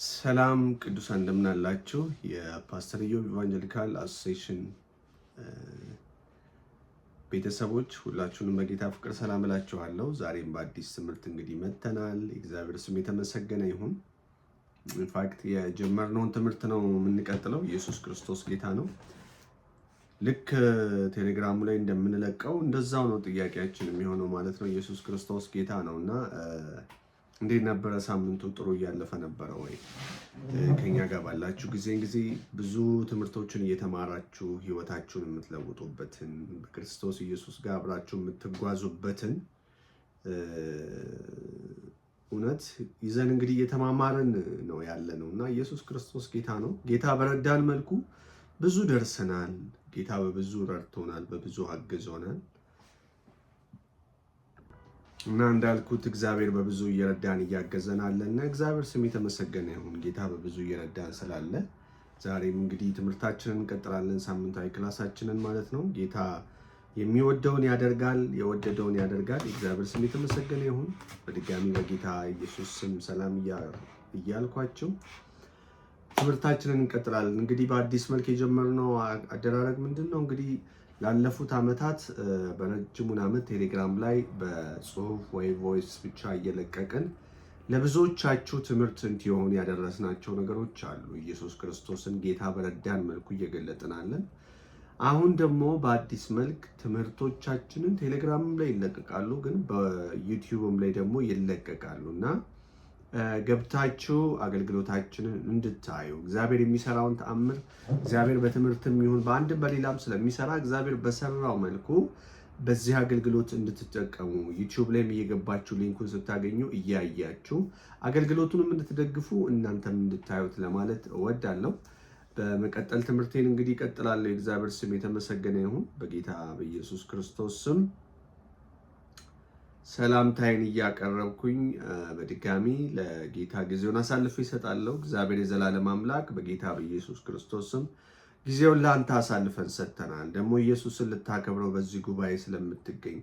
ሰላም ቅዱሳን እንደምን አላችሁ? የፓስተር ኢዮብ Evangelical Association ቤተሰቦች ሁላችሁንም በጌታ ፍቅር ሰላም እላችኋለሁ። ዛሬም በአዲስ ትምህርት እንግዲህ መጥተናል። የእግዚአብሔር ስም የተመሰገነ ይሁን። In fact የጀመርነውን ትምህርት ነው የምንቀጥለው። ኢየሱስ ክርስቶስ ጌታ ነው። ልክ ቴሌግራሙ ላይ እንደምንለቀው እንደዛው ነው ጥያቄያችን የሚሆነው ማለት ነው። ኢየሱስ ክርስቶስ ጌታ ነው እና እንዴት ነበረ ሳምንቱ? ጥሩ እያለፈ ነበረ ወይ? ከኛ ጋር ባላችሁ ጊዜ ብዙ ትምህርቶችን እየተማራችሁ ህይወታችሁን የምትለውጡበትን፣ በክርስቶስ ኢየሱስ ጋር አብራችሁ የምትጓዙበትን እውነት ይዘን እንግዲህ እየተማማርን ነው ያለነው እና ኢየሱስ ክርስቶስ ጌታ ነው። ጌታ በረዳን መልኩ ብዙ ደርሰናል። ጌታ በብዙ ረድቶናል፣ በብዙ አግዞናል። እና እንዳልኩት እግዚአብሔር በብዙ እየረዳን እያገዘን አለ እና እግዚአብሔር ስም የተመሰገነ ይሁን። ጌታ በብዙ እየረዳን ስላለ ዛሬም እንግዲህ ትምህርታችንን እንቀጥላለን፣ ሳምንታዊ class ኣችንን ማለት ነው። ጌታ የሚወደውን ያደርጋል፣ የወደደውን ያደርጋል። እግዚአብሔር ስም የተመሰገነ ይሁን። በድጋሚ በጌታ ኢየሱስ ስም ሰላም እያልኳችሁ ትምህርታችንን እንቀጥላለን። እንግዲህ በአዲስ መልክ የጀመርነው አደራረግ ምንድን ነው? እንግዲህ ላለፉት ዓመታት በረጅሙን ዓመት ቴሌግራም ላይ በጽሁፍ ወይ voice ብቻ እየለቀቅን ለብዙዎቻችሁ ትምህርት እንዲሆን ያደረስናቸው ነገሮች አሉ። ኢየሱስ ክርስቶስን ጌታ በረዳን መልኩ እየገለጥን አለን። አሁን ደግሞ በአዲስ መልክ ትምህርቶቻችንን ቴሌግራምም ላይ ይለቀቃሉ፣ ግን በዩቲዩብም ላይ ደግሞ ይለቀቃሉ እና ገብታችሁ አገልግሎታችንን እንድታዩ፣ እግዚአብሔር የሚሰራውን ተአምር፣ እግዚአብሔር በትምህርትም ይሁን በአንድም በሌላም ስለሚሰራ፣ እግዚአብሔር በሰራው መልኩ በዚህ አገልግሎት እንድትጠቀሙ፣ ዩቲዩብ ላይም እየገባችሁ link ኡን ስታገኙ እያያችሁ አገልግሎቱንም እንድትደግፉ፣ እናንተም እንድታዩት ለማለት እወዳለሁ። በመቀጠል ትምህርቴን እንግዲህ እቀጥላለሁ። የእግዚአብሔር ስም የተመሰገነ ይሁን። በጌታ በኢየሱስ ክርስቶስ ስም ሰላምታዬን እያቀረብኩኝ በድጋሚ ለጌታ ጊዜውን አሳልፌ እሰጣለሁ። እግዚአብሔር የዘላለም አምላክ፣ በጌታ በኢየሱስ ክርስቶስ ስም ጊዜውን ለአንተ አሳልፈን ሰጥተናል። ደግሞ ኢየሱስን ልታከብረው በዚህ ጉባኤ ስለምትገኝ፣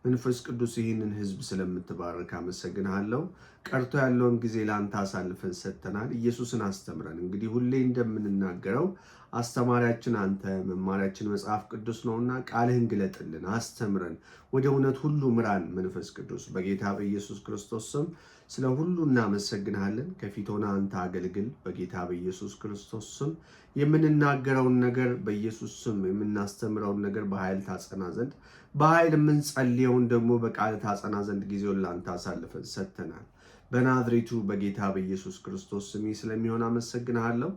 መንፈስ ቅዱስ ይህንን ሕዝብ ስለምትባርክ አመሰግንሃለሁ። ቀርቶ ያለውን ጊዜ ለአንተ አሳልፈን ሰጥተናል። ኢየሱስን አስተምረን። እንግዲህ ሁሌ እንደምንናገረው አስተማሪያችን አንተ፣ መማሪያችን መጽሐፍ ቅዱስ ነውና ቃልህን ግለጥልን፣ አስተምረን፣ ወደ እውነት ሁሉ ምራን። መንፈስ ቅዱስ፣ በጌታ በኢየሱስ ክርስቶስ ስም ስለ ሁሉ እናመሰግንሃለን። ከፊት ሆነህ አንተ አገልግል። በጌታ በኢየሱስ ክርስቶስ ስም የምንናገረውን ነገር፣ በኢየሱስ ስም የምናስተምረውን ነገር በኃይል ታጸና ዘንድ፣ በኃይል የምንጸልየውን ደግሞ በቃል ታጸና ዘንድ ጊዜውን ለአንተ አሳልፈን ሰጥተናል። በናዝሬቱ በጌታ በኢየሱስ ክርስቶስ ስም ስለሚሆን አመሰግንሃለሁ።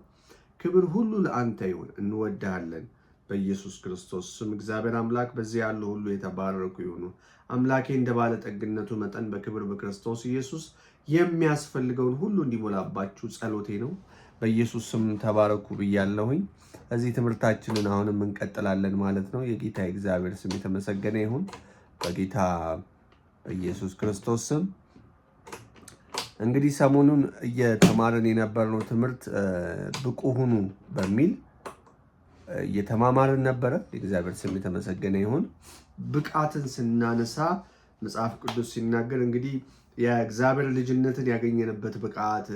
ክብር ሁሉ ለአንተ ይሁን። እንወድሃለን። በኢየሱስ ክርስቶስ ስም እግዚአብሔር አምላክ በዚህ ያሉ ሁሉ የተባረኩ ይሁኑ። አምላኬ እንደ ባለጠግነቱ መጠን በክብር በክርስቶስ ኢየሱስ የሚያስፈልገውን ሁሉ እንዲሞላባችሁ ጸሎቴ ነው። በኢየሱስ ስም ተባረኩ ብያለሁኝ። እዚህ ትምህርታችንን አሁንም እንቀጥላለን ማለት ነው። የጌታ የእግዚአብሔር ስም የተመሰገነ ይሁን። በጌታ በኢየሱስ ክርስቶስ ስም እንግዲህ ሰሞኑን እየተማርን የነበርነው ትምህርት ብቁ ሁኑ በሚል እየተማማርን ነበረ። የእግዚአብሔር ስም የተመሰገነ ይሁን። ብቃትን ስናነሳ መጽሐፍ ቅዱስ ሲናገር እንግዲህ የእግዚአብሔር ልጅነትን ያገኘንበት ብቃት፣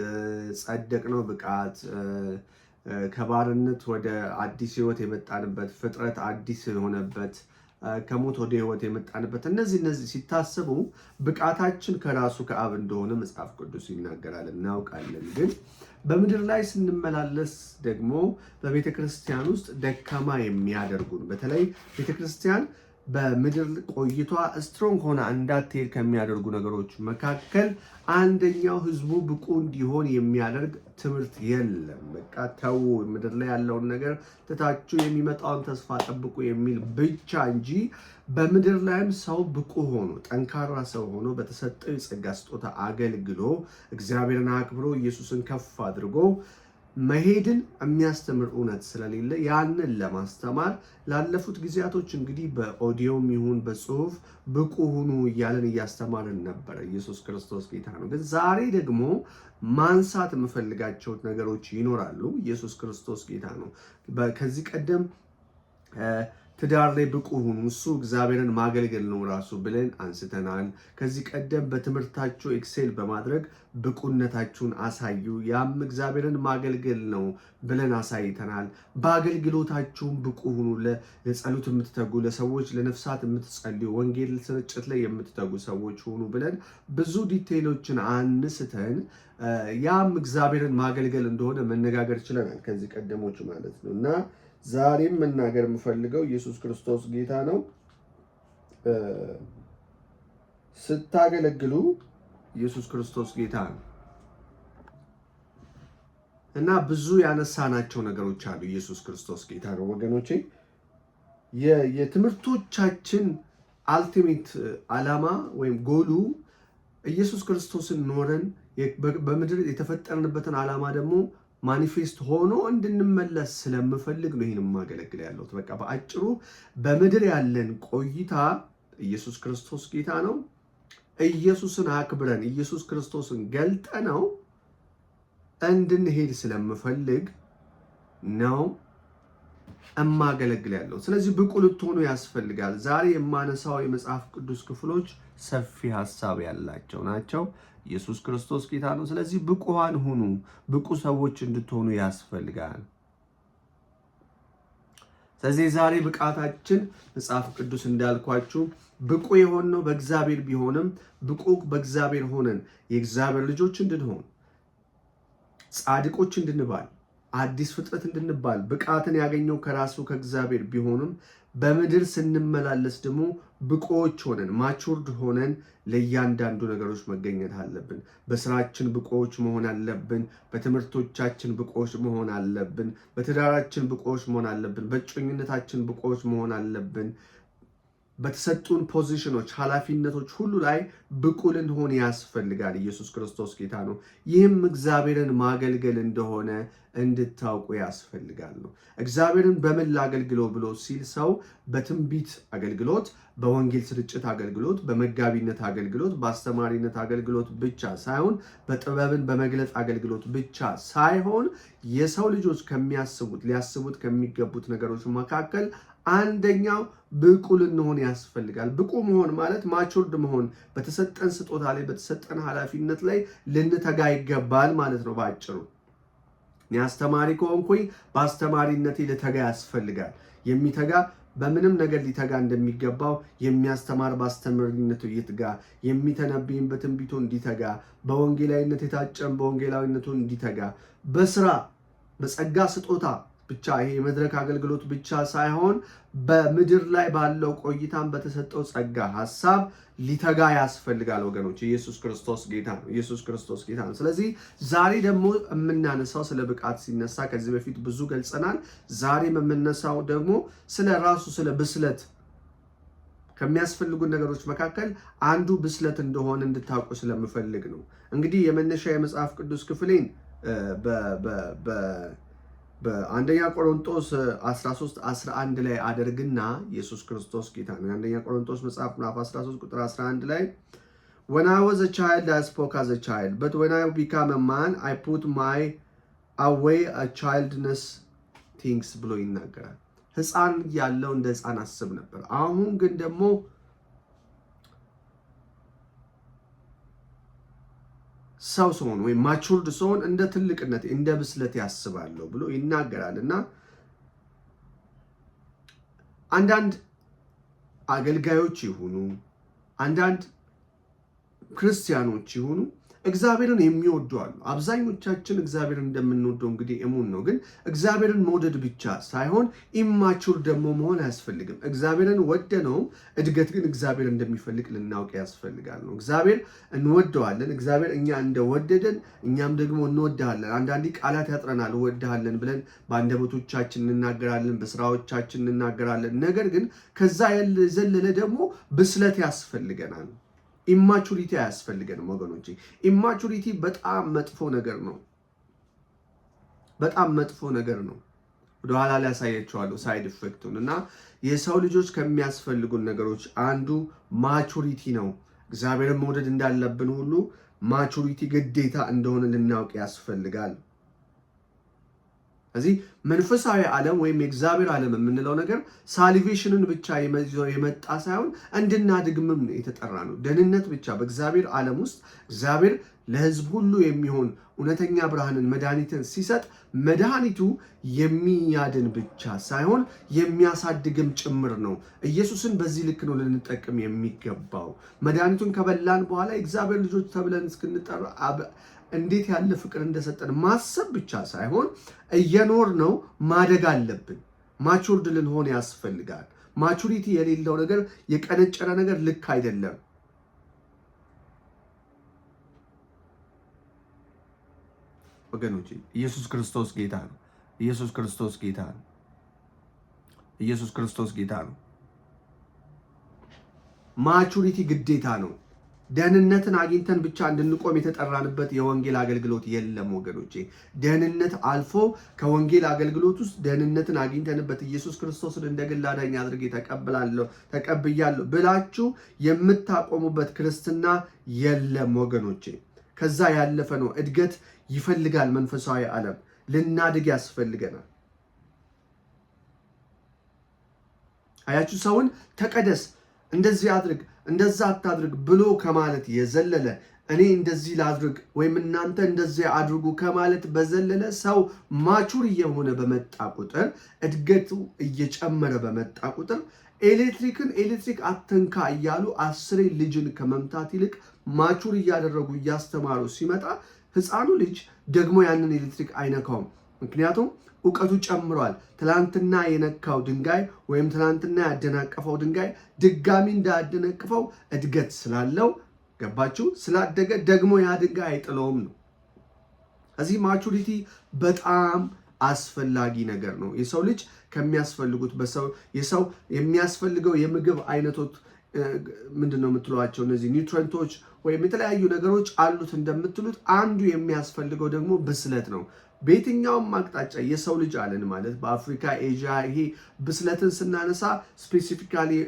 ጸደቅነው ብቃት፣ ከባርነት ወደ አዲስ ሕይወት የመጣንበት፣ ፍጥረት አዲስ የሆነበት፣ ከሞት ወደ ሕይወት የመጣንበት፣ እነዚህ ሲታሰቡ ብቃታችን ከራሱ ከአብ እንደሆነ መጽሐፍ ቅዱስ ይናገራል፣ እናውቃለን። ግን በምድር ላይ ስንመላለስ ደግሞ በቤተ ክርስቲያን ውስጥ ደካማ የሚያደርጉን፣ በተለይ ቤተ ክርስቲያን በምድር ቆይቷ strong ሆና እንዳትሄድ ከሚያደርጉ ነገሮች መካከል አንደኛው ህዝቡ ብቁ እንዲሆን የሚያደርግ ትምህርት የለም። በቃ ተዉ፣ ምድር ላይ ያለውን ነገር ትታችሁ የሚመጣውን ተስፋ ጠብቁ የሚል ብቻ እንጂ በምድር ላይም ሰው ብቁ ሆኖ፣ ጠንካራ ሰው ሆኖ፣ በተሰጠው የጸጋ ስጦታ አገልግሎ፣ እግዚአብሔርን አክብሮ፣ ኢየሱስን ከፍ አድርጎ መሄድን የሚያስተምር እውነት ስለሌለ ያንን ለማስተማር ላለፉት ጊዜያቶች እንግዲህ በኦዲዮም ይሁን በጽሁፍ ብቁ ሁኑ እያለን እያስተማርን ነበረ። ኢየሱስ ክርስቶስ ጌታ ነው። ግን ዛሬ ደግሞ ማንሳት የምፈልጋቸው ነገሮች ይኖራሉ። ኢየሱስ ክርስቶስ ጌታ ነው። ከዚህ ቀደም ትዳር ላይ ብቁ ሁኑ፣ እሱ እግዚአብሔርን ማገልገል ነው ራሱ ብለን አንስተናል። ከዚህ ቀደም በትምህርታችሁ excel በማድረግ ብቁነታችሁን አሳዩ፣ ያም እግዚአብሔርን ማገልገል ነው ብለን አሳይተናል። በአገልግሎታችሁም ብቁ ሁኑ፣ ለጸሎት የምትተጉ፣ ለሰዎች ለነፍሳት የምትጸልዩ፣ ወንጌል ስርጭት ላይ የምትተጉ ሰዎች ሁኑ ብለን ብዙ detail ኦችን አንስተን ያም እግዚአብሔርን ማገልገል እንደሆነ መነጋገር ችለናል፣ ከዚህ ቀደሞች ማለት ነው። እና ዛሬም መናገር የምፈልገው ኢየሱስ ክርስቶስ ጌታ ነው። ስታገለግሉ ኢየሱስ ክርስቶስ ጌታ ነው እና ብዙ ያነሳናቸው ነገሮች አሉ። ኢየሱስ ክርስቶስ ጌታ ነው ወገኖቼ። የትምህርቶቻችን ultimate ዓላማ ወይም ጎሉ ኢየሱስ ክርስቶስን ኖረን በምድር የተፈጠርንበትን ዓላማ ደግሞ manifest ሆኖ እንድንመለስ ስለምፈልግ ነው ይህን የማገለግል ያለሁት። በቃ በአጭሩ በምድር ያለን ቆይታ ኢየሱስ ክርስቶስ ጌታ ነው። ኢየሱስን አክብረን ኢየሱስ ክርስቶስን ገልጠነው እንድንሄድ ስለምፈልግ ነው እማገለግል ያለው። ስለዚህ ብቁ ልትሆኑ ያስፈልጋል። ዛሬ የማነሳው የመጽሐፍ ቅዱስ ክፍሎች ሰፊ ሀሳብ ያላቸው ናቸው። ኢየሱስ ክርስቶስ ጌታ ነው። ስለዚህ ብቁዋን ሁኑ፣ ብቁ ሰዎች እንድትሆኑ ያስፈልጋል። ስለዚህ ዛሬ ብቃታችን መጽሐፍ ቅዱስ እንዳልኳችሁ ብቁ የሆንነው በእግዚአብሔር ቢሆንም ብቁ በእግዚአብሔር ሆነን የእግዚአብሔር ልጆች እንድንሆን፣ ጻድቆች እንድንባል፣ አዲስ ፍጥረት እንድንባል ብቃትን ያገኘው ከራሱ ከእግዚአብሔር ቢሆንም በምድር ስንመላለስ ደግሞ ብቁዎች ሆነን matured ሆነን ለእያንዳንዱ ነገሮች መገኘት አለብን። በስራችን ብቁዎች መሆን አለብን። በትምህርቶቻችን ብቁዎች መሆን አለብን። በትዳራችን ብቁዎች መሆን አለብን። በእጮኝነታችን ብቁዎች መሆን አለብን። በተሰጡን ፖዚሽኖች፣ ኃላፊነቶች ሁሉ ላይ ብቁ ልንሆን ያስፈልጋል። ኢየሱስ ክርስቶስ ጌታ ነው። ይህም እግዚአብሔርን ማገልገል እንደሆነ እንድታውቁ ያስፈልጋል ነው። እግዚአብሔርን በምን ላገልግለው ብሎ ሲል ሰው በትንቢት አገልግሎት፣ በወንጌል ስርጭት አገልግሎት፣ በመጋቢነት አገልግሎት፣ በአስተማሪነት አገልግሎት ብቻ ሳይሆን፣ በጥበብን በመግለጽ አገልግሎት ብቻ ሳይሆን የሰው ልጆች ከሚያስቡት ሊያስቡት ከሚገቡት ነገሮች መካከል አንደኛው ብቁ ልንሆን ያስፈልጋል። ብቁ መሆን ማለት matured መሆን፣ በተሰጠን ስጦታ ላይ በተሰጠን ኃላፊነት ላይ ልንተጋ ይገባል ማለት ነው በአጭሩ። እኔ አስተማሪ ከሆንኩኝ በአስተማሪነቴ ልተጋ ያስፈልጋል። የሚተጋ በምንም ነገር ሊተጋ እንደሚገባው የሚያስተማር በአስተማሪነቱ ይትጋ፣ የሚተነብይም በትንቢቱ እንዲተጋ፣ በወንጌላዊነት የታጨም በወንጌላዊነቱ እንዲተጋ፣ በስራ በጸጋ ስጦታ ብቻ ይሄ የመድረክ አገልግሎት ብቻ ሳይሆን በምድር ላይ ባለው ቆይታም በተሰጠው ጸጋ ሀሳብ ሊተጋ ያስፈልጋል ወገኖች። ኢየሱስ ክርስቶስ ጌታ ነው። ኢየሱስ ክርስቶስ ጌታ ነው። ስለዚህ ዛሬ ደግሞ የምናነሳው ስለ ብቃት ሲነሳ ከዚህ በፊት ብዙ ገልጸናል። ዛሬም የምነሳው ደግሞ ስለ ራሱ ስለ ብስለት ከሚያስፈልጉን ነገሮች መካከል አንዱ ብስለት እንደሆነ እንድታውቁ ስለምፈልግ ነው። እንግዲህ የመነሻ የመጽሐፍ ቅዱስ ክፍሌን በአንደኛ ቆሮንቶስ 13 11 ላይ አደርግና ኢየሱስ ክርስቶስ ጌታ ነው። የአንደኛ ቆሮንቶስ መጽሐፍ ምዕራፍ 13 ቁጥር 11 ላይ "When I was a child, I spoke as a child, but when I became a man, I put my away a childness things" ብሎ ይናገራል። ሕፃን እያለሁ እንደ ሕፃን አስብ ነበር። አሁን ግን ደግሞ ሰው ስሆን ወይም matured ስሆን እንደ ትልቅነት እንደ ብስለት ያስባለሁ ብሎ ይናገራል። እና አንዳንድ አገልጋዮች ይሁኑ አንዳንድ ክርስቲያኖች ይሁኑ እግዚአብሔርን የሚወዱ አሉ። አብዛኞቻችን እግዚአብሔርን እንደምንወደው እንግዲህ እሙን ነው። ግን እግዚአብሔርን መውደድ ብቻ ሳይሆን immature ደግሞ መሆን አያስፈልግም። እግዚአብሔርን ወደነውም እድገት ግን እግዚአብሔር እንደሚፈልግ ልናውቅ ያስፈልጋል ነው። እግዚአብሔር እንወደዋለን። እግዚአብሔር እኛ እንደወደደን እኛም ደግሞ እንወድሃለን። አንዳንዴ ቃላት ያጥረናል። እወድሃለን ብለን በአንደበቶቻችን እንናገራለን፣ በስራዎቻችን እንናገራለን። ነገር ግን ከዛ የዘለለ ደግሞ ብስለት ያስፈልገናል። Immaturity አያስፈልገንም ወገኖቼ። Immaturity በጣም መጥፎ ነገር ነው። በጣም መጥፎ ነገር ነው። ወደኋላ ላይ ያሳያችኋለሁ side effect ኡን። እና የሰው ልጆች ከሚያስፈልጉን ነገሮች አንዱ maturity ነው። እግዚአብሔርን መውደድ እንዳለብን ሁሉ maturity ግዴታ እንደሆነ ልናውቅ ያስፈልጋል። እዚህ መንፈሳዊ ዓለም ወይም የእግዚአብሔር ዓለም የምንለው ነገር salvation ን ብቻ ይዞ የመጣ ሳይሆን እንድናድግምም የተጠራ ነው። ደህንነት ብቻ በእግዚአብሔር ዓለም ውስጥ እግዚአብሔር ለሕዝብ ሁሉ የሚሆን እውነተኛ ብርሃንን መድኃኒትን ሲሰጥ መድኃኒቱ የሚያድን ብቻ ሳይሆን የሚያሳድግም ጭምር ነው። ኢየሱስን በዚህ ልክ ነው ልንጠቀም የሚገባው። መድኃኒቱን ከበላን በኋላ የእግዚአብሔር ልጆች ተብለን እስክንጠራ እንዴት ያለ ፍቅር እንደሰጠን ማሰብ ብቻ ሳይሆን እየኖርነው ማደግ አለብን። Matured ልንሆን ያስፈልጋል። Maturity የሌለው ነገር፣ የቀነጨረ ነገር ልክ አይደለም። ወገኖቼ፣ ኢየሱስ ክርስቶስ ጌታ ነው። ኢየሱስ ክርስቶስ ጌታ ነው። ኢየሱስ ክርስቶስ ጌታ ነው። Maturity ግዴታ ነው። ደህንነትን አግኝተን ብቻ እንድንቆም የተጠራንበት የወንጌል አገልግሎት የለም ወገኖቼ። ደህንነት አልፎ ከወንጌል አገልግሎት ውስጥ ደህንነትን አግኝተንበት ኢየሱስ ክርስቶስን እንደ ግል አዳኝ አድርጌ ተቀብላለሁ፣ ተቀብያለሁ ብላችሁ የምታቆሙበት ክርስትና የለም ወገኖቼ። ከዛ ያለፈ ነው። እድገት ይፈልጋል። መንፈሳዊ ዓለም ልናድግ ያስፈልገናል። አያችሁ፣ ሰውን ተቀደስ፣ እንደዚህ አድርግ፣ እንደዛ አታድርግ ብሎ ከማለት የዘለለ፣ እኔ እንደዚህ ላድርግ ወይም እናንተ እንደዚህ አድርጉ ከማለት በዘለለ፣ ሰው mature እየሆነ በመጣ ቁጥር፣ እድገቱ እየጨመረ በመጣ ቁጥር፣ ኤሌክትሪክን ኤሌክትሪክ አትንካ እያሉ 10 ልጅን ከመምታት ይልቅ mature እያደረጉ እያስተማሩ ሲመጣ ህፃኑ ልጅ ደግሞ ያንን ኤሌክትሪክ አይነካውም። ምክንያቱም እውቀቱ ጨምሯል። ትላንትና የነካው ድንጋይ ወይም ትላንትና ያደናቀፈው ድንጋይ ድጋሚ እንዳያደናቅፈው እድገት ስላለው፣ ገባችሁ? ስላደገ ደግሞ ያ ድንጋይ አይጥለውም ነው። እዚህ maturity በጣም አስፈላጊ ነገር ነው። የሰው ልጅ ከሚያስፈልጉት በሰው የሰው የሚያስፈልገው የምግብ አይነቶች ምንድን ነው የምትሏቸው እነዚህ nutrient ኦች ወይም የተለያዩ ነገሮች አሉት እንደምትሉት አንዱ የሚያስፈልገው ደግሞ ብስለት ነው። በየትኛውም አቅጣጫ የሰው ልጅ አለን ማለት በአፍሪካ፣ ኤዥያ፣ ይሄ ብስለትን ስናነሳ specifically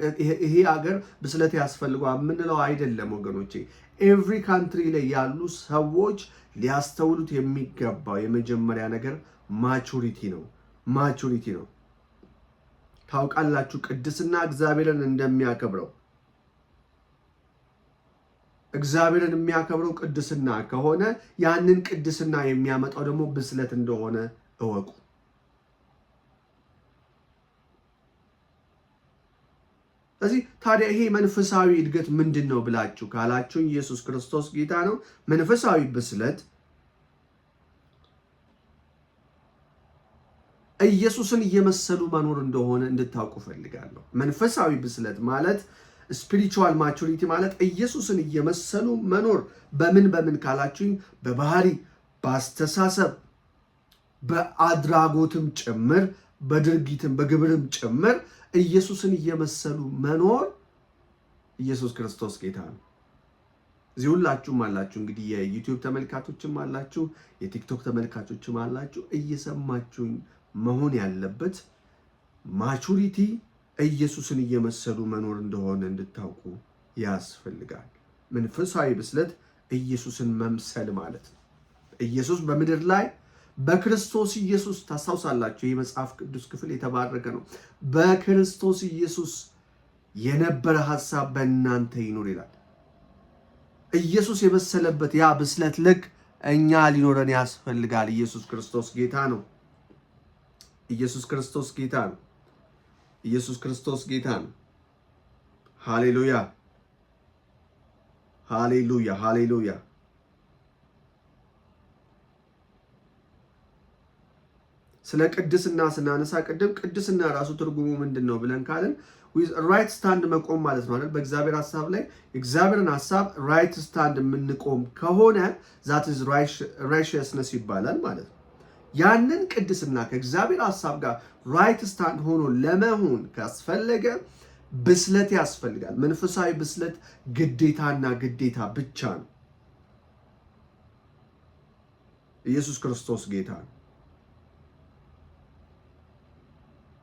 ይሄ ሀገር ብስለት ያስፈልገዋል የምንለው አይደለም ወገኖቼ። Every country ላይ ያሉ ሰዎች ሊያስተውሉት የሚገባው የመጀመሪያ ነገር maturity ነው። Maturity ነው። ታውቃላችሁ፣ ቅድስና እግዚአብሔርን እንደሚያከብረው፣ እግዚአብሔርን የሚያከብረው ቅድስና ከሆነ ያንን ቅድስና የሚያመጣው ደግሞ ብስለት እንደሆነ እወቁ። ስለዚህ ታዲያ ይሄ መንፈሳዊ እድገት ምንድን ነው ብላችሁ ካላችሁ ኢየሱስ ክርስቶስ ጌታ ነው። መንፈሳዊ ብስለት ኢየሱስን እየመሰሉ መኖር እንደሆነ እንድታውቁ ፈልጋለሁ። መንፈሳዊ ብስለት ማለት፣ spiritual maturity ማለት ኢየሱስን እየመሰሉ መኖር። በምን በምን ካላችሁኝ በባህሪ፣ በአስተሳሰብ፣ በአድራጎትም ጭምር፣ በድርጊትም በግብርም ጭምር ኢየሱስን እየመሰሉ መኖር። ኢየሱስ ክርስቶስ ጌታ ነው። እዚህ ሁላችሁም አላችሁ፣ እንግዲህ የ YouTube ተመልካቾችም አላችሁ፣ የ TikTok ተመልካቾችም አላችሁ። እየሰማችሁኝ መሆን ያለበት maturity ኢየሱስን እየመሰሉ መኖር እንደሆነ እንድታውቁ ያስፈልጋል። መንፈሳዊ ብስለት ኢየሱስን መምሰል ማለት ነው። ኢየሱስ በምድር ላይ በክርስቶስ ኢየሱስ፣ ታስታውሳላችሁ፣ ይህ መጽሐፍ ቅዱስ ክፍል የተባረከ ነው። በክርስቶስ ኢየሱስ የነበረ ሐሳብ በእናንተ ይኑር ይላል። ኢየሱስ የበሰለበት ያ ብስለት ልክ እኛ ሊኖረን ያስፈልጋል። ኢየሱስ ክርስቶስ ጌታ ነው። ኢየሱስ ክርስቶስ ጌታ ነው። ኢየሱስ ክርስቶስ ጌታ ነው። ሃሌሉያ፣ ሃሌሉያ፣ ሃሌሉያ። ስለ ቅድስና ስናነሳ ቅድም ቅድስና ራሱ ትርጉሙ ምንድን ነው ብለን ካልን right stand መቆም ማለት ነው አይደል? በእግዚአብሔር ሀሳብ ላይ፣ የእግዚአብሔርን ሀሳብ right stand የምንቆም ከሆነ that is righteousness ይባላል ማለት ነው። ያንን ቅድስና ከእግዚአብሔር ሀሳብ ጋር right stand ሆኖ ለመሆን ካስፈለገ ብስለት ያስፈልጋል። መንፈሳዊ ብስለት ግዴታና ግዴታ ብቻ ነው። ኢየሱስ ክርስቶስ ጌታ ነው።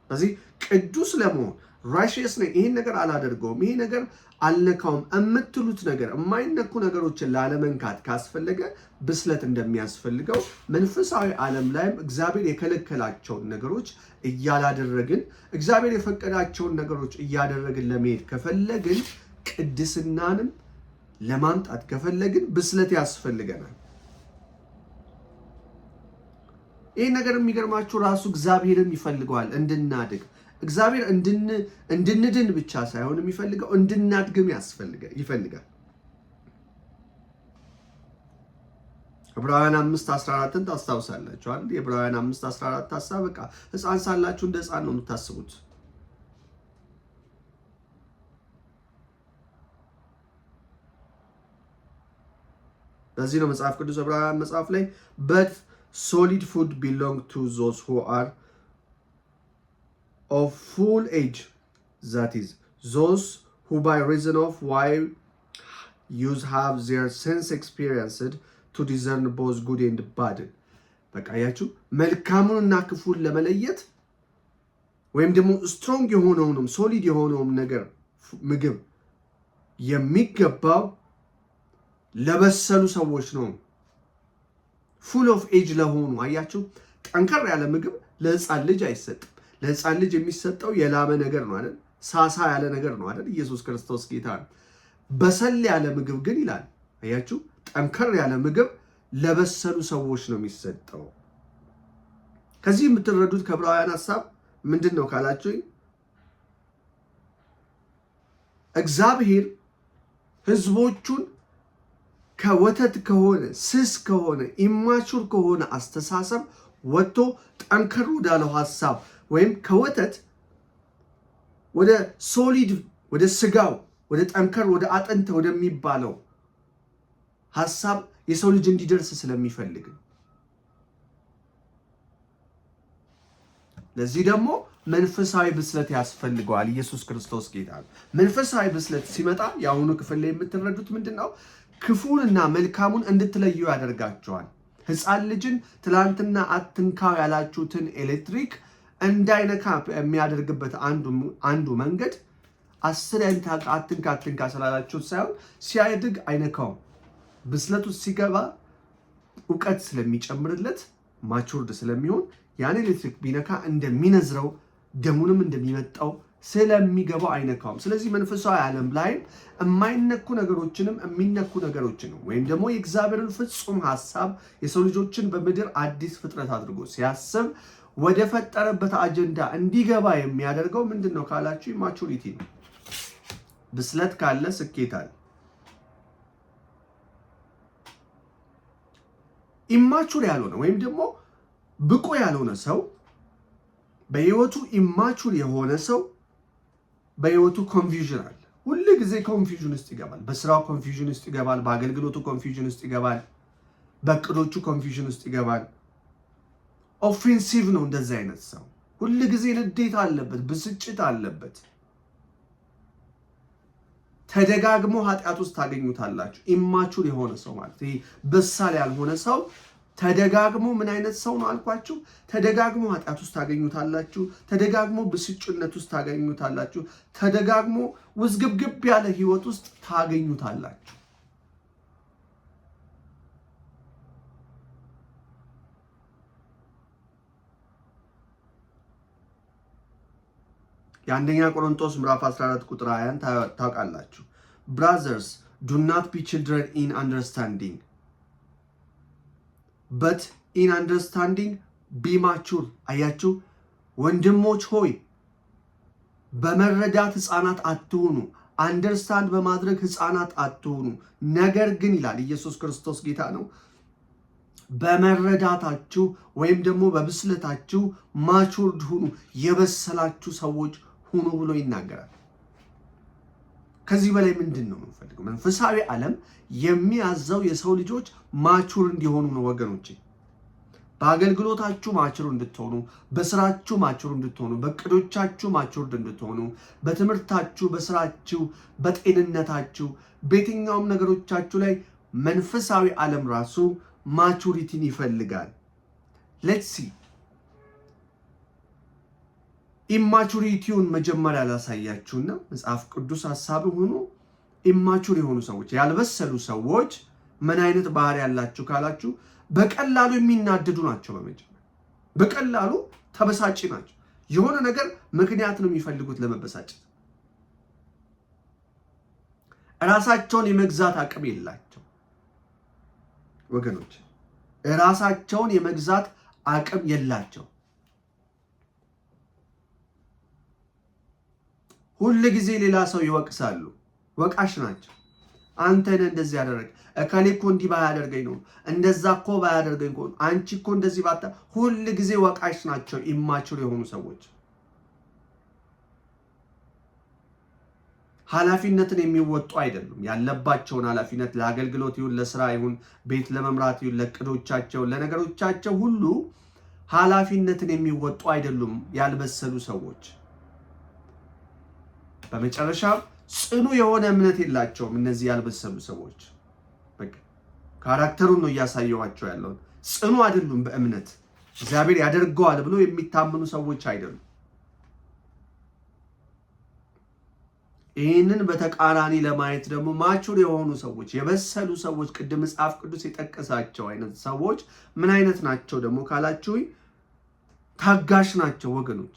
ስለዚህ ቅዱስ ለመሆን፣ Righteous ነኝ፣ ይሄን ነገር አላደርገውም፣ ይሄ ነገር አልነካውም የምትሉት ነገር፣ የማይነኩ ነገሮችን ላለመንካት ካስፈለገ ብስለት እንደሚያስፈልገው፣ መንፈሳዊ ዓለም ላይም እግዚአብሔር የከለከላቸውን ነገሮች እያላደረግን እግዚአብሔር የፈቀዳቸውን ነገሮች እያደረግን ለመሄድ ከፈለግን፣ ቅድስናንም ለማምጣት ከፈለግን ብስለት ያስፈልገናል። ይህ ነገር የሚገርማችሁ ራሱ እግዚአብሔርም ይፈልገዋል እንድናድግ። እግዚአብሔር እንድንድን ብቻ ሳይሆን የሚፈልገው እንድናድግም ይፈልጋል። ዕብራውያን 5:14ን ታስታውሳላችሁ አይደል? የዕብራውያን 5:14 ሀሳብ በቃ ሕፃን ሳላችሁ እንደ ሕፃን ነው የምታስቡት። ለዚህ ነው መጽሐፍ ቅዱስ ዕብራውያን መጽሐፍ ላይ "But solid food belong to those who are of full age, that is, those who by reason of wide use have their sense experienced to discern both good and bad." በቃ ያችሁ መልካሙንና ክፉን ለመለየት ወይም ደግሞ strong የሆነውንም solid የሆነውም ነገር ምግብ የሚገባው ለበሰሉ ሰዎች ነው። Full of age ለሆኑ። አያችሁ፣ ጠንከር ያለ ምግብ ለህፃን ልጅ አይሰጥም። ለህፃን ልጅ የሚሰጠው የላመ ነገር ነው አይደል? ሳሳ ያለ ነገር ነው አይደል? ኢየሱስ ክርስቶስ ጌታ ነው። በሰል ያለ ምግብ ግን ይላል፣ አያችሁ፣ ጠንከር ያለ ምግብ ለበሰሉ ሰዎች ነው የሚሰጠው። ከዚህ የምትረዱት ከዕብራውያን ሀሳብ ምንድን ነው ካላችሁኝ፣ እግዚአብሔር ህዝቦቹን ከወተት ከሆነ፣ ስስ ከሆነ፣ immature ከሆነ አስተሳሰብ ወጥቶ ጠንከር ወዳለው ሀሳብ ወይም ከወተት ወደ solid፣ ወደ ስጋው፣ ወደ ጠንከር፣ ወደ አጥንት ወደሚባለው ሀሳብ የሰው ልጅ እንዲደርስ ስለሚፈልግ ነው። ለዚህ ደግሞ መንፈሳዊ ብስለት ያስፈልገዋል። ኢየሱስ ክርስቶስ ጌታ ነው። መንፈሳዊ ብስለት ሲመጣ የአሁኑ ክፍል ላይ የምትረዱት ምንድን ነው? ክፉንና መልካሙን እንድትለዩ ያደርጋችኋል። ሕፃን ልጅን ትላንትና አትንካው ያላችሁትን ኤሌክትሪክ እንዳይነካ የሚያደርግበት አንዱ መንገድ 10 አትንካ አትንካ ስላላችሁት ሳይሆን ሲያድግ አይነካውም። ብስለቱ ሲገባ እውቀት ስለሚጨምርለት፣ matured ስለሚሆን፣ ያን ኤሌክትሪክ ቢነካ እንደሚነዝረው፣ ደሙንም እንደሚመጣው ስለሚገባው አይነካውም። ስለዚህ መንፈሳዊ ዓለም ላይም የማይነኩ ነገሮችንም የሚነኩ ነገሮችንም ወይም ደግሞ የእግዚአብሔርን ፍጹም ሀሳብ የሰው ልጆችን በምድር አዲስ ፍጥረት አድርጎ ሲያስብ ወደ ፈጠረበት አጀንዳ እንዲገባ የሚያደርገው ምንድን ነው ካላችሁ maturity ነው። ብስለት ካለ ስኬት አለ። Immature ያልሆነ ወይም ደግሞ ብቁ ያልሆነ ሰው፣ በህይወቱ immature የሆነ ሰው በህይወቱ confusion አለ። ሁል ጊዜ confusion ውስጥ ይገባል። በስራው confusion ውስጥ ይገባል። በአገልግሎቱ confusion ውስጥ ይገባል። በእቅዶቹ confusion ውስጥ ይገባል። Offensive ነው እንደዚህ አይነት ሰው። ሁል ጊዜ ንዴት አለበት፣ ብስጭት አለበት። ተደጋግሞ ኃጢአት ውስጥ ታገኙታላችሁ። Immature የሆነ ሰው ማለት ይሄ በሳል ያልሆነ ሰው ተደጋግሞ ምን አይነት ሰው ነው አልኳችሁ? ተደጋግሞ ኃጢአት ውስጥ ታገኙታላችሁ። ተደጋግሞ ብስጭነት ውስጥ ታገኙታላችሁ። ተደጋግሞ ውዝግብግብ ያለ ህይወት ውስጥ ታገኙታላችሁ። የአንደኛ ቆሮንቶስ ምዕራፍ 14 ቁጥር 20 ታውቃላችሁ። "Brothers, do not be children in understanding, but in understanding be mature." አያችሁ፣ ወንድሞች ሆይ በመረዳት ሕፃናት አትሁኑ፣ understand በማድረግ ሕፃናት አትሁኑ። ነገር ግን ይላል፣ ኢየሱስ ክርስቶስ ጌታ ነው፣ በመረዳታችሁ ወይም ደግሞ በብስለታችሁ matured ሁኑ፣ የበሰላችሁ ሰዎች ሁኑ ብሎ ይናገራል። ከዚህ በላይ ምንድን ነው የምንፈልገው? መንፈሳዊ ዓለም የሚያዘው የሰው ልጆች mature እንዲሆኑ ነው ወገኖቼ። በአገልግሎታችሁ mature እንድትሆኑ፣ በስራችሁ mature እንድትሆኑ፣ በእቅዶቻችሁ matured እንድትሆኑ፣ በትምህርታችሁ፣ በስራችሁ፣ በጤንነታችሁ፣ በየትኛውም ነገሮቻችሁ ላይ መንፈሳዊ ዓለም ራሱ maturity ን ይፈልጋል። Let's see. Immaturity ውን መጀመሪያ ላሳያችሁና መጽሐፍ ቅዱስ ሀሳብ ሆኖ immature የሆኑ ሰዎች፣ ያልበሰሉ ሰዎች ምን አይነት ባህሪ ያላችሁ ካላችሁ በቀላሉ የሚናደዱ ናቸው። በመጀመሪያ በቀላሉ ተበሳጪ ናቸው። የሆነ ነገር ምክንያት ነው የሚፈልጉት ለመበሳጨት። ራሳቸውን የመግዛት አቅም የላቸው ወገኖች፣ ራሳቸውን የመግዛት አቅም የላቸው። ሁል ጊዜ ሌላ ሰው ይወቅሳሉ። ወቃሽ ናቸው። አንተ ነህ እንደዚህ ያደረግ፣ እከሌ እኮ እንዲህ ባያደርገኝ ነው፣ እንደዛ እኮ ባያደርገኝ እኮ፣ አንቺ እኮ እንደዚህ ባታ። ሁል ጊዜ ወቃሽ ናቸው immature የሆኑ ሰዎች። ኃላፊነትን የሚወጡ አይደሉም። ያለባቸውን ኃላፊነት ለአገልግሎት ይሁን፣ ለስራ ይሁን፣ ቤት ለመምራት ይሁን፣ ለእቅዶቻቸው፣ ለነገሮቻቸው ሁሉ ኃላፊነትን የሚወጡ አይደሉም ያልበሰሉ ሰዎች። በመጨረሻ ጽኑ የሆነ እምነት የላቸውም እነዚህ ያልበሰሉ ሰዎች። በቃ character ኡን ነው እያሳየኋቸው ያለውን። ጽኑ አይደሉም በእምነት፣ እግዚአብሔር ያደርገዋል ብሎ የሚታመኑ ሰዎች አይደሉም። ይህንን በተቃራኒ ለማየት ደግሞ mature የሆኑ ሰዎች፣ የበሰሉ ሰዎች፣ ቅድም መጽሐፍ ቅዱስ የጠቀሳቸው አይነት ሰዎች ምን አይነት ናቸው ደግሞ ካላችሁ ታጋሽ ናቸው ወገኖች፣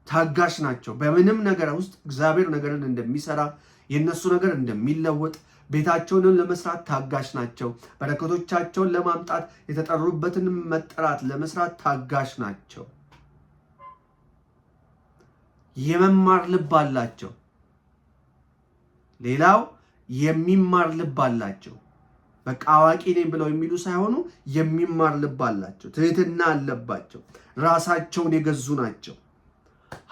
ታጋሽ ናቸው። በምንም ነገር ውስጥ እግዚአብሔር ነገርን እንደሚሰራ፣ የእነሱ ነገር እንደሚለወጥ፣ ቤታቸውንም ለመስራት ታጋሽ ናቸው። በረከቶቻቸውን ለማምጣት፣ የተጠሩበትን መጠራት ለመስራት ታጋሽ ናቸው። የመማር ልብ አላቸው። ሌላው የሚማር ልብ አላቸው። በቃ አዋቂ ነኝ ብለው የሚሉ ሳይሆኑ የሚማር ልብ አላቸው። ትህትና አለባቸው። ራሳቸውን የገዙ ናቸው።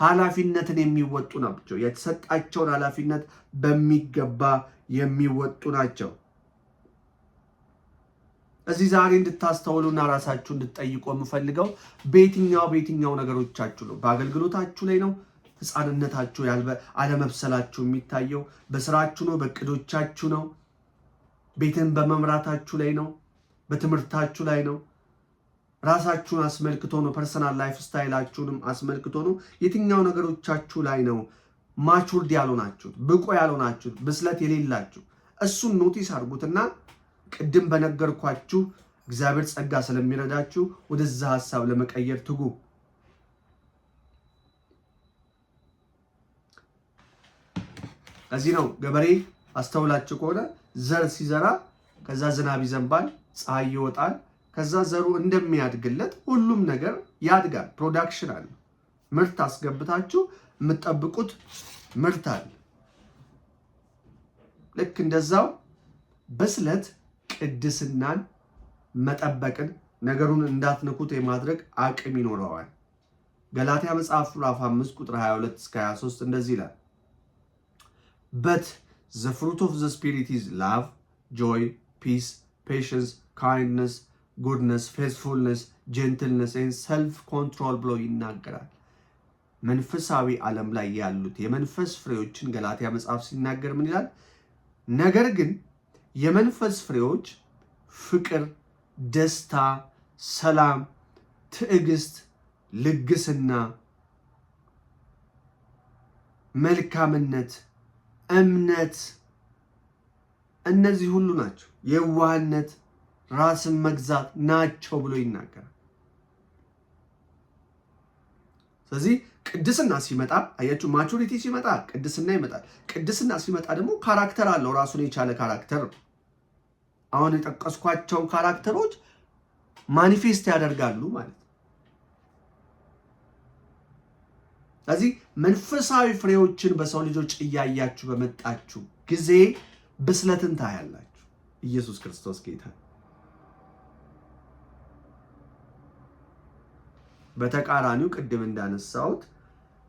ኃላፊነትን የሚወጡ ናቸው። የተሰጣቸውን ኃላፊነት በሚገባ የሚወጡ ናቸው። እዚህ ዛሬ እንድታስተውሉና ራሳችሁ እንድትጠይቁ የምፈልገው በየትኛው በየትኛው ነገሮቻችሁ ነው? በአገልግሎታችሁ ላይ ነው ሕፃንነታችሁ፣ አለመብሰላችሁ የሚታየው? በስራችሁ ነው? በእቅዶቻችሁ ነው? ቤትን በመምራታችሁ ላይ ነው? በትምህርታችሁ ላይ ነው? ራሳችሁን አስመልክቶ ነው? Personal lifestyle ኣችሁንም አስመልክቶ ነው? የትኛው ነገሮቻችሁ ላይ ነው matured ያልሆናችሁት፣ ብቁ ያልሆናችሁት፣ ብስለት የሌላችሁ? እሱን notice አድርጉትና ቅድም በነገርኳችሁ እግዚአብሔር ጸጋ ስለሚረዳችሁ ወደዛ ሀሳብ ለመቀየር ትጉ። ለዚህ ነው ገበሬ አስተውላችሁ ከሆነ ዘር ሲዘራ ከዛ ዝናብ ይዘንባል፣ ፀሐይ ይወጣል። ከዛ ዘሩ እንደሚያድግለት ሁሉም ነገር ያድጋል። Production አለ። ምርት አስገብታችሁ የምትጠብቁት ምርት አለ። ልክ እንደዛው ብስለት ቅድስናን መጠበቅን፣ ነገሩን እንዳትነኩት የማድረግ አቅም ይኖረዋል። ገላትያ መጽሐፍ ምዕራፍ 5 ቁጥር 22 እስከ 23 እንደዚህ ይላል፣ "But the fruit of the Spirit is love, joy, peace, patience, kindness, goodness, faithfulness, gentleness, self control" ብሎ ይናገራል። መንፈሳዊ ዓለም ላይ ያሉት የመንፈስ ፍሬዎችን ገላትያ መጽሐፍ ሲናገር ምን ይላል? ነገር ግን የመንፈስ ፍሬዎች ፍቅር፣ ደስታ፣ ሰላም፣ ትዕግስት፣ ልግስና፣ መልካምነት፣ እምነት፣ እነዚህ ሁሉ ናቸው። የዋህነት፣ ራስን መግዛት ናቸው ብሎ ይናገራል። ስለዚህ ቅድስና ሲመጣ አያችሁ፣ maturity ሲመጣ ቅድስና ይመጣል። ቅድስና ሲመጣ ደግሞ character አለው፣ ራሱን የቻለ character። አሁን የጠቀስኳቸውን character ኦች manifest ያደርጋሉ ማለት ነው። ስለዚህ መንፈሳዊ ፍሬዎችን በሰው ልጆች እያያችሁ በመጣችሁ ጊዜ ብስለትን ታያላችሁ። ኢየሱስ ክርስቶስ ጌታ። በተቃራኒው ቅድም እንዳነሳሁት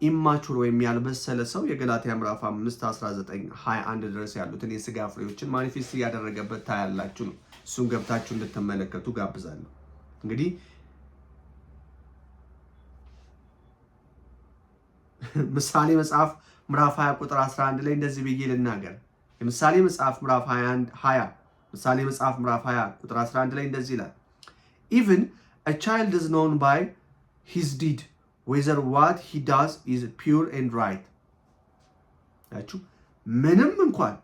immature ወይም ያልበሰለ ሰው የገላትያ ምዕራፍ 5 19 21 ድረስ ያሉትን የስጋ ፍሬዎችን manifest እያደረገበት ታያላችሁ ነው። እሱን ገብታችሁ እንድትመለከቱ ጋብዛለሁ። እንግዲህ ምሳሌ መጽሐፍ ምዕራፍ 20 ቁጥር 11 ላይ እንደዚህ ብዬ ልናገር። የምሳሌ መጽሐፍ ምዕራፍ 20፣ ምሳሌ መጽሐፍ ምዕራፍ 20 ቁጥር 11 ላይ እንደዚህ ይላል፣ "Even a child is known by his deed whether what he does is pure and right። ያችሁ ምንም እንኳን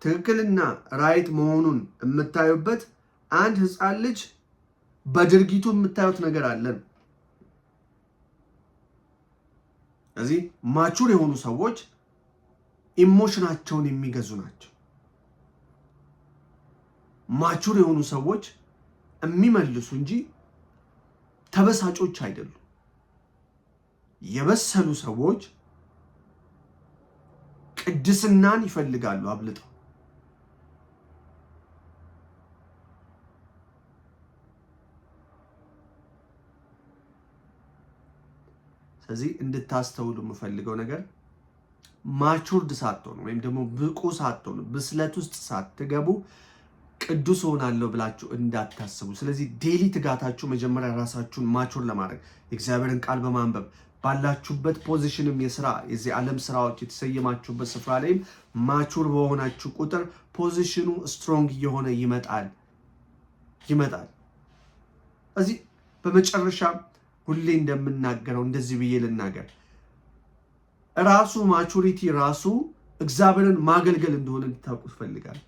ትክክልና right መሆኑን የምታዩበት አንድ ህፃን ልጅ በድርጊቱ የምታዩት ነገር አለን። እዚህ mature የሆኑ ሰዎች emotion ኣቸውን የሚገዙ ናቸው። Mature የሆኑ ሰዎች የሚመልሱ እንጂ ተበሳጮች አይደሉም። የበሰሉ ሰዎች ቅድስናን ይፈልጋሉ አብልጠው። ስለዚህ እንድታስተውሉ የምፈልገው ነገር matured ሳትሆኑ ወይም ደግሞ ብቁ ሳትሆኑ፣ ብስለት ውስጥ ሳትገቡ ቅዱስ እሆናለሁ ብላችሁ እንዳታስቡ። ስለዚህ daily ትጋታችሁ መጀመሪያ ራሳችሁን mature ለማድረግ የእግዚአብሔርን ቃል በማንበብ፣ ባላችሁበት position ም የስራ የዚህ ዓለም ስራዎች የተሰየማችሁበት ስፍራ ላይም mature በሆናችሁ ቁጥር position ኑ strong እየሆነ ይመጣል። እዚህ በመጨረሻ ሁሌ እንደምናገረው እንደዚህ ብዬ ልናገር፣ ራሱ maturity ራሱ እግዚአብሔርን ማገልገል እንደሆነ እንድታውቁ እፈልጋለሁ።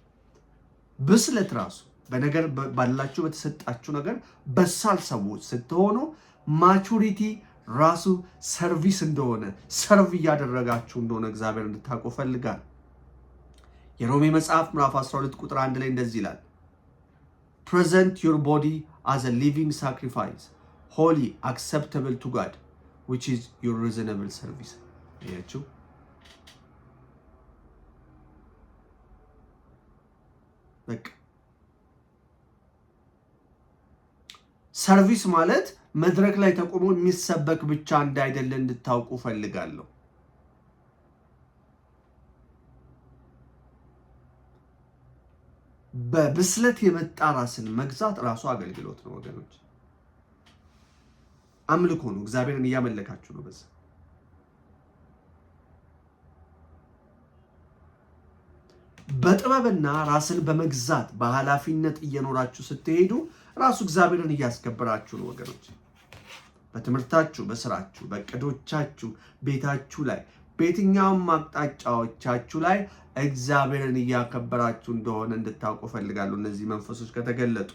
ብስለት ራሱ በነገር ባላችሁ በተሰጣችሁ ነገር በሳል ሰዎች ስትሆኑ maturity ራሱ service እንደሆነ፣ serve እያደረጋችሁ እንደሆነ እግዚአብሔር እንድታውቁ እፈልጋለሁ። የሮሜ መጽሐፍ ምዕራፍ 12 ቁጥር 1 ላይ እንደዚህ ይላል፣ "Present your body as a living sacrifice, holy, acceptable to God, which is your reasonable service።" አያችሁ፣ በቃ service ማለት መድረክ ላይ ተቆሞ የሚሰበክ ብቻ እንዳይደለ እንድታውቁ ፈልጋለሁ። በብስለት የመጣ ራስን መግዛት ራሱ አገልግሎት ነው ወገኖች፣ አምልኮ ነው። እግዚአብሔርን እያመለካችሁ ነው። በዛ በጥበብና ራስን በመግዛት በኃላፊነት እየኖራችሁ ስትሄዱ ራሱ እግዚአብሔርን እያስከበራችሁ ነው ወገኖች። በትምህርታችሁ፣ በስራችሁ፣ በእቅዶቻችሁ፣ ቤታችሁ ላይ፣ በየትኛውም አቅጣጫዎቻችሁ ላይ እግዚአብሔርን እያከበራችሁ እንደሆነ እንድታውቁ እፈልጋለሁ። እነዚህ መንፈሶች ከተገለጡ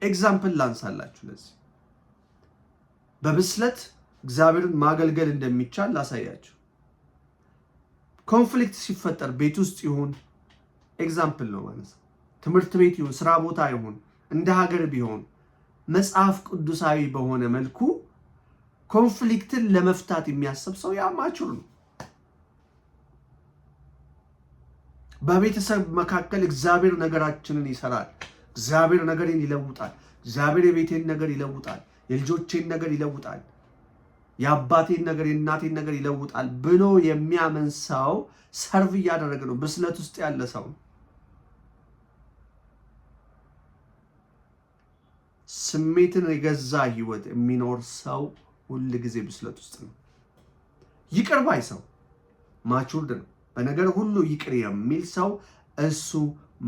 example ላንሳላችሁ። ለዚህ በብስለት እግዚአብሔርን ማገልገል እንደሚቻል ላሳያችሁ። Conflict ሲፈጠር ቤት ውስጥ ይሁን፣ example ነው ማለት ነው። ትምህርት ቤት ይሁን፣ ስራ ቦታ ይሁን፣ እንደ ሀገር ቢሆን መጽሐፍ ቅዱሳዊ በሆነ መልኩ conflict ን ለመፍታት የሚያስብ ሰው ያ mature ነው። በቤተሰብ መካከል እግዚአብሔር ነገራችንን ይሰራል። እግዚአብሔር ነገሬን ይለውጣል። እግዚአብሔር የቤቴን ነገር ይለውጣል። የልጆቼን ነገር ይለውጣል። የአባቴን ነገር የእናቴን ነገር ይለውጣል ብሎ የሚያምን ሰው serve እያደረገ ነው። ብስለት ውስጥ ያለ ሰው ነው። ስሜትን የገዛ ህይወት የሚኖር ሰው ሁል ጊዜ ብስለት ውስጥ ነው። ይቅር ባይ ሰው matured ነው። በነገር ሁሉ ይቅር የሚል ሰው እሱ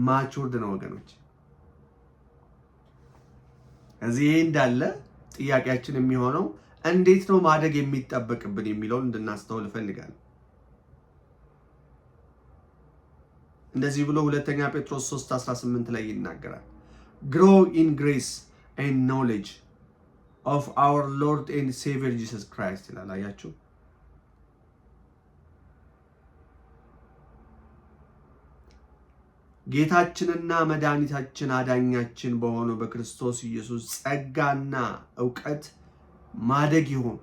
matured ነው ወገኖች። እዚህ ይሄ እንዳለ ጥያቄያችን የሚሆነው እንዴት ነው ማደግ የሚጠበቅብን የሚለውን እንድናስተውል እፈልጋለሁ። እንደዚህ ብሎ ሁለተኛ ጴጥሮስ 3:18 ላይ ይናገራል። "Grow in grace and knowledge of our Lord and Savior Jesus Christ" ይላል። አያችሁ፣ ጌታችንና መድኃኒታችን አዳኛችን በሆነው በክርስቶስ ኢየሱስ ጸጋና እውቀት ማደግ ይሁን።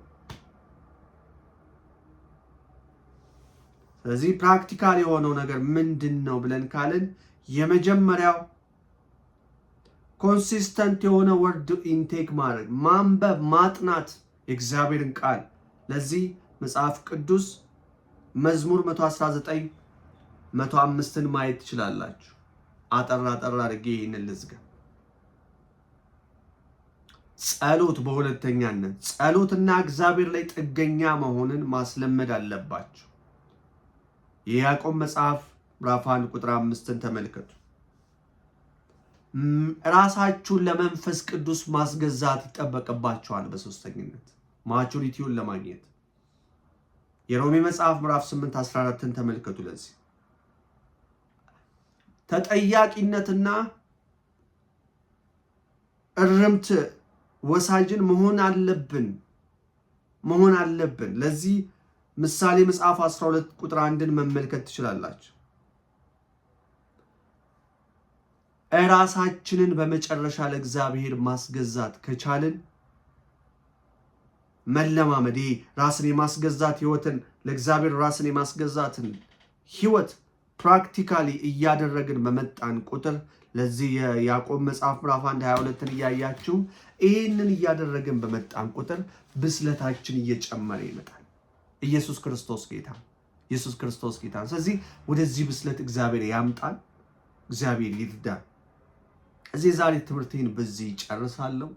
ስለዚህ practical የሆነው ነገር ምንድን ነው ብለን ካልን የመጀመሪያው consistent የሆነ word intake ማድረግ፣ ማንበብ፣ ማጥናት የእግዚአብሔርን ቃል። ለዚህ መጽሐፍ ቅዱስ መዝሙር 119 105ን ማየት ትችላላችሁ። አጠር አጠር አድርጌ ይህንን ልዝጋ። ጸሎት፣ በሁለተኛነት ጸሎትና እግዚአብሔር ላይ ጥገኛ መሆንን ማስለመድ አለባችሁ። የያዕቆብ መጽሐፍ ምዕራፍ 1 ቁጥር 5ን ተመልከቱ። ራሳችሁን ለመንፈስ ቅዱስ ማስገዛት ይጠበቅባችኋል። በሶስተኝነት maturity ውን ለማግኘት የሮሜ መጽሐፍ ምዕራፍ 8 14ን ተመልከቱ። ለዚህ ተጠያቂነትና እርምት ወሳጅን መሆን አለብን። ለዚህ ምሳሌ መጽሐፍ 12 ቁጥር 1ን መመልከት ትችላላችሁ። እራሳችንን በመጨረሻ ለእግዚአብሔር ማስገዛት ከቻልን፣ መለማመድ፣ ይሄ ራስን የማስገዛት ህይወትን፣ ለእግዚአብሔር ራስን የማስገዛትን ህይወት practically እያደረግን በመጣን ቁጥር፣ ለዚህ የያዕቆብ መጽሐፍ ምዕራፍ 1 22ን እያያችሁ ይህንን እያደረግን በመጣን ቁጥር ብስለታችን እየጨመረ ይመጣል። ኢየሱስ ክርስቶስ ጌታ፣ ኢየሱስ ክርስቶስ ጌታ። ስለዚህ ወደዚህ ብስለት እግዚአብሔር ያምጣን፣ እግዚአብሔር ይርዳን። እዚህ ዛሬ ትምህርቴን በዚህ ጨርሳለሁ።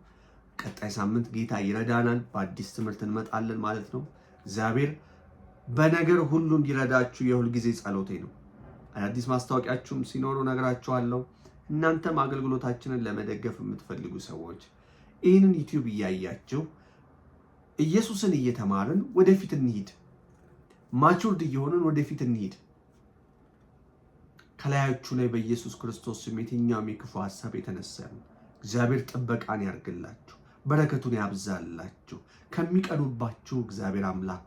ቀጣይ ሳምንት ጌታ ይረዳናል፣ በአዲስ ትምህርት እንመጣለን ማለት ነው። እግዚአብሔር በነገር ሁሉ እንዲረዳችሁ የሁል ጊዜ ጸሎቴ ነው። አዳዲስ ማስታወቂያችሁም ሲኖሩ ነግራችኋለሁ። እናንተም አገልግሎታችንን ለመደገፍ የምትፈልጉ ሰዎች ይህንን YouTube እያያችሁ ኢየሱስን እየተማርን ወደፊት እንሂድ። Matured እየሆንን ወደፊት እንሂድ። ከላያችሁ ላይ በኢየሱስ ክርስቶስ ስም የትኛውም የክፉ ሀሳብ የተነሳ እግዚአብሔር ጥበቃን ያርግላችሁ፣ በረከቱን ያብዛላችሁ። ከሚቀኑባችሁ እግዚአብሔር አምላክ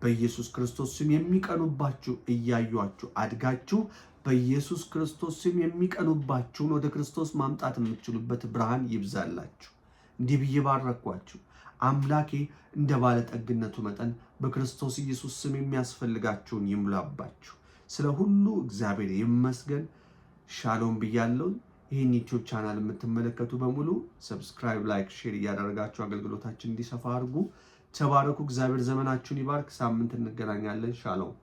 በኢየሱስ ክርስቶስ ስም የሚቀኑባችሁ እያዩአችሁ አድጋችሁ በኢየሱስ ክርስቶስ ስም የሚቀኑባችሁን ወደ ክርስቶስ ማምጣት የምትችሉበት ብርሃን ይብዛላችሁ። እንዲህ ብዬ ባረኳችሁ። አምላኬ እንደ ባለጠግነቱ መጠን በክርስቶስ ኢየሱስ ስም የሚያስፈልጋችሁን ይሙላባችሁ። ስለ ሁሉ እግዚአብሔር ይመስገን። ሻሎም ብያለሁ። ይህን YouTube channel የምትመለከቱ በሙሉ subscribe፣ like፣ share እያደረጋችሁ አገልግሎታችን እንዲሰፋ አድርጉ። ተባረኩ። እግዚአብሔር ዘመናችሁን ይባርክ። ሳምንት እንገናኛለን። ሻሎም።